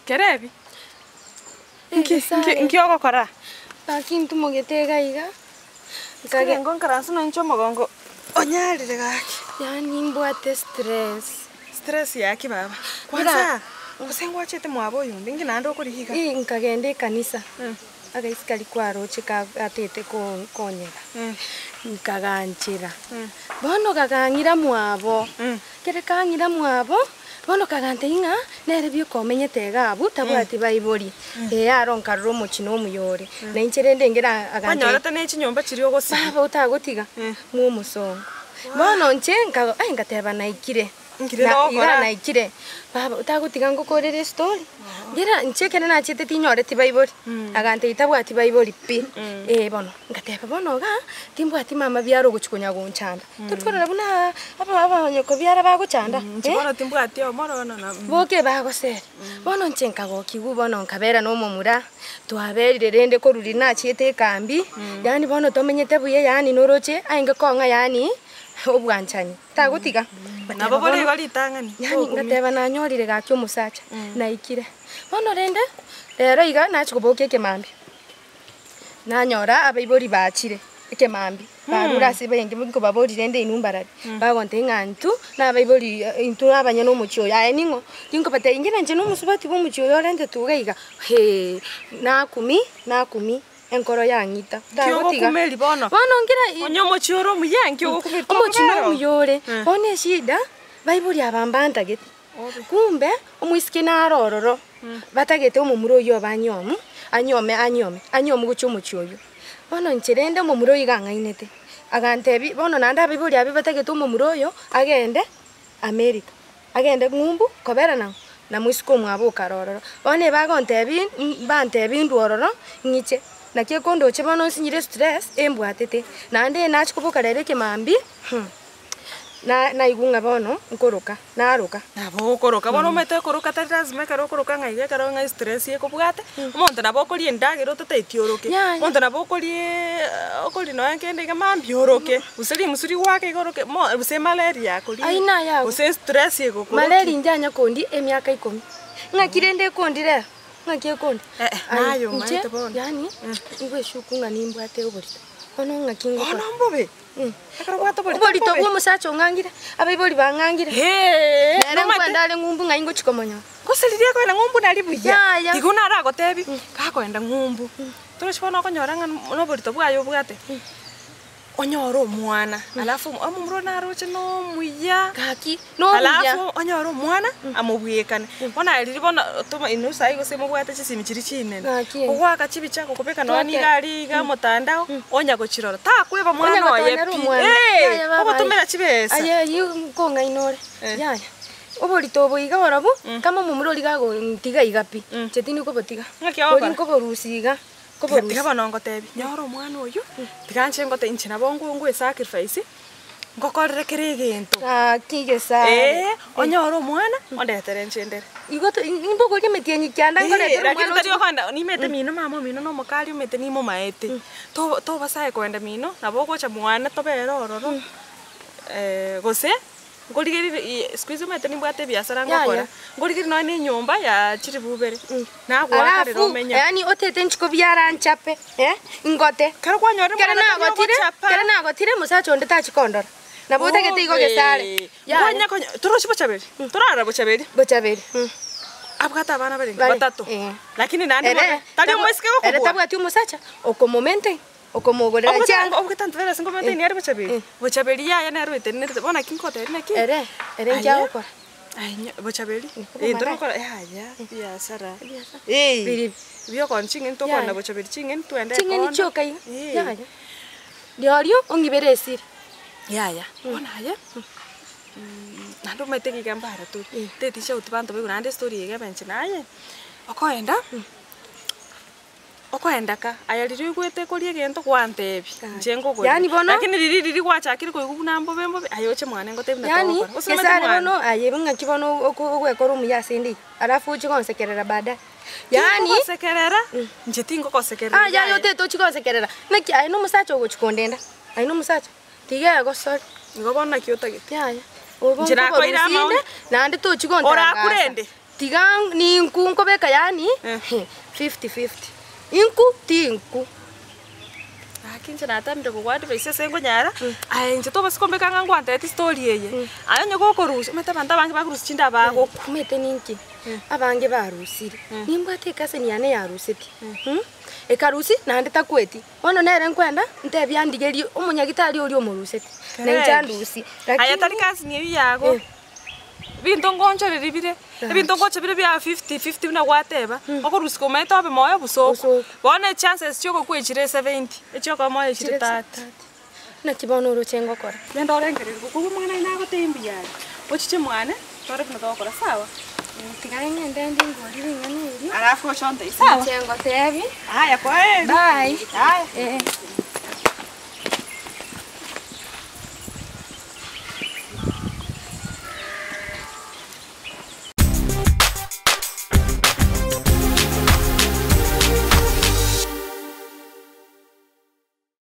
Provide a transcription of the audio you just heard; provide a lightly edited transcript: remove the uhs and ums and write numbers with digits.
Kerebi, nki nki nki ogokora? Gaki ntumogete iga iga, nkage. Nigo nkaranse noinche omogongo onyarire gaki. Yaani mbwate stress. Stress yaki baba? Kwanza, gose ngwachete mwabo oyonde, inki naende okorigia iga? Ii nkagenda ekanisa, agaisi karia kwaroche ka gatete ko- konyega, nkaganchera, bono gakang'ira mwabo, ekere kang'ira mwabo. Bono kagantebia ng'a nere bioka omenyete iga abwo, tabwati baibori. Ee, aro nkarora omochie na omuya ore. Na inche rende nkera agantebia. Kwanyorete ne chinyomba chiria ogosiria. Baba otagotiga, mwa omosongo. Bono inche nka ai ngateba naikire. Nkire Na nogokora. iga naikire, baba otagotiga ngokorere estori. Nkera inche ekero nachete tinyoreti baibori, agantebia tabwati baibori pi. Ee bono, ngateba bono igaa, timbwati mama biara ogochia konya gonchanda. Tori korora buna aba abanyokobiara bagochanda, Inche eh? bono timbwati omoro bono na Boka ebagosera. Bono inche nkagokigwa bono nkabera na omomura, twaberire rende korwa riria nachiete ekambi, yaani bono tomenyete buya yaani noroche aenge kong'a yaani obwanchani, tagotiga. Nabo Ngateba bore bono, igo ritang'ani, yaani tokumia. ngateba nanyorire gaki omosacha, naikire. Bono rende, rero iga nachia kobokia ekemambia. Nanyora abaibori bachire ekemambia, barure ase barenge nkobaboria rende inwe mbarabwo, bagontebia ng'a intwe na abaibori intwe abanyene omochie oyo, aye ning'o? Tinkobatebia inche nainche nomosubati bwa omochie oyo orentetwe iga iga, hee, nakumia nakumia enkoro yang'ita, tagotiga. Kiogokumeria bono? Bono nkere Onye omochie ore omuya nki ogokumeria? omochie Tokobera oo? nomuya ore, bono eshida, baibori aba mbantagete. Kumbe omoiseke naro ororo, batagete omomura oyio obe anyiomu, anyiome anyiome, anyiome gochia omochie oyio. Bono inche rende omomura oyio iga ang'ainete, agantebia, bono naende abaibori abwo batagete omomura oyo agende America, agende ng'umbu kobera nang'o? Na moiseke omwabo okare ororo. Bono ebagontebia bantebia indwe ororo, ng'iche, naki ekondoche bono nsinyire estress, embwatete, naende nachia koboka rero ekemambia. Na naigwa ng'a bono nkoroka, naroka. Nabo okoroka, bono omanyete okoroka tari lazima ekero okoroka ng'a iga ekero ng'a estress ekobwate, omonto nabo okoria endagera otateti oroke, Yaya. omonto nabo okoriaaa okoria nonya kende iga mambia oroke, gose rimusu rigoaka iga oroke, mo gose emalaria yakorire, Ayio naye agwo. gose estress egokorokia. Malaria inche anya kondia emiaka ikomi, ng'aki rende ekondi rero, ng'aki ekondi? Eh eh, Aye, naye inche omanyete bono. yaani, ngoeshuku ng'a nimbwate oborito, bono ng'aki ngokora. Bono mbobe. Ekero obwate oborito Oborito mbobe. bwa omosacha ong'angire, abaibori bang'angire. Hee, Nere nomanyete. nkwenda are ng'umbu ng'ai ngochia komonyora. Gose riria akoenda ng'umbu nari buya. Yaya. Igo naro agotebi, gakoenda ng'umbu, torochi bono okonyora ng'a noborito bwaye obwate, onyore omwana, alafu omomura one naroche nomuya, Gaki, nomuya. alafu onyore omwana amobwekane. Bono aye riria bono toma inwe saii gose mobwate chisimi chiria chinene, Gaki eh. ogoaka chibicha gokobeka nonya Twake. niga aria iga omotandao, onya gochirora, takweba Onya mwana oye gotonera pi, omwana. eh, Yaya baba aye. ogotomera chibesa. Aye ayio nkong'aina ore, Eh. yaya. Oborito obo iga barobwo, kama omomura oria gagontiga iga pi, inche tindi kobotiga. Ng'aki ogokora? Oria nkoborusia iga, Tiga nkoborusia. tiga bono ngotebi, nyora omwana oyio, tiga inche ngotebi inche nabo ngo ngoesacrifice. Ngokorere kera egento. Gaki Nyasae. Ee, onyore omwana, ondetere inche ndere. Igo to imbogorie emetienyi kianda nkoretere Lakini omwana tari oche okoenda nimete mino mama omino na omokari omete nimomaete. To tobasae koenda mino, nabo ogocha mwane tobere ororo, gose nkorigereria siku hizi omanyete nimbwate ebiasara ngokora, Yaya. nkorigereria nonya na enyomba ya chilifu ibere, nagoakarera Alafu, omenye. yaani otete nchiko biara nchape, eh, ngote. Ekero kwanyorire Kere omwana tari nagotire, ogochapa. kere nagotire mosacha onde tachi kondora. Nabo otagete igo gesare. Yaya. Kwanya konya torochi bochaberi, torarora bochaberi. Bochaberi, mm. Abwate abana barenge Bare, batato, eh. lakini naende Ere, bobe, tari tabu- omoiseke ere gokobua. tabwati omosacha, okomomaintain, okomogorera Obwate chianga. obwate antivirus nkomaintain are bochaberi, Eh. bochaberi yaya nere oetenenerete, bono naki nkotebia naki, Ere, ere Aye. nki agokora? Aye nyo bochaberi, Nkobo eh malaya. torokora yaya biasara, Ebiasara. eh, Biri. biokoni ching'eni tokona Yaya. bochaberi ching'eni twende Ching'eni ekondo. chioka iga, Eh. yaya. Rirorio ong'ibere esiri. Yaya, bono aye, naende omanyete iga mbare tore, tetisauti banto baigwe naende estory eye iga ebe inche naye, okoenda. Okoenda ka, aya riria oigwete koria egento gwantebia, inche nkogorera. Yaani bono. Lakini riria riria gwachakire koigwa buna mbobe mbobe, aye oche mwane ngotebie buna Yaani, togokora. Gose nomanyete Gesare mwane? bono aye ng'aki bono oko ogwekora omuya ase ende iga, alafu oche gonsekerera baadaye. Yaani. Tinkogosekerera, inche tinkogosekerera Ah yaya yaya. otete ochie gonsekerera, naki aye na omosacha ogochia kondenda, aye na omosacha, tiga egosori. Igo bono naki otagete? Yaya, obo Inche nakoire nkoborusia amaono. inde, naende tochi gontangasa. Orakurende? Tiga ninku nkobeka yaani 50-50, inku tinku. Gaki inche natemire kogwa advice ase nkonyara, aye inche tobasa kombeka ng'a ngwantebeti story eye, aye onye gokorusia, omanyete abanto abange bakorusia chinde abagokwa. Omanyete ninki? Abange barusire, nimbwate ecousin yane yarusetie, ekarusia naende takweti, bono nere nkwenda ntebie andigerie omonyagitari oria omoruseti, na inche andusie, Aye lakini. tari cousin eywo yago. Ebinto ngonchoreri bire, ebinto ngocha bire bia fifty fifty buna gwateba, okorusia komaete obe moyo bosa oko. Bono echances chia ogokwa echire 70, echia okoba moyo echire 30. Naki bono oroche ngokora? Rende orengereria gokwa omwana oye nagotebia mbuya are, ochiche mwane, tore buna togokora sawa? Tiga ng'ende ndie ngori ring'ana erio. Alafu oche ontebie sawa? Inche ngotebie. Aya kwaheri. Bye. Aya. Eh.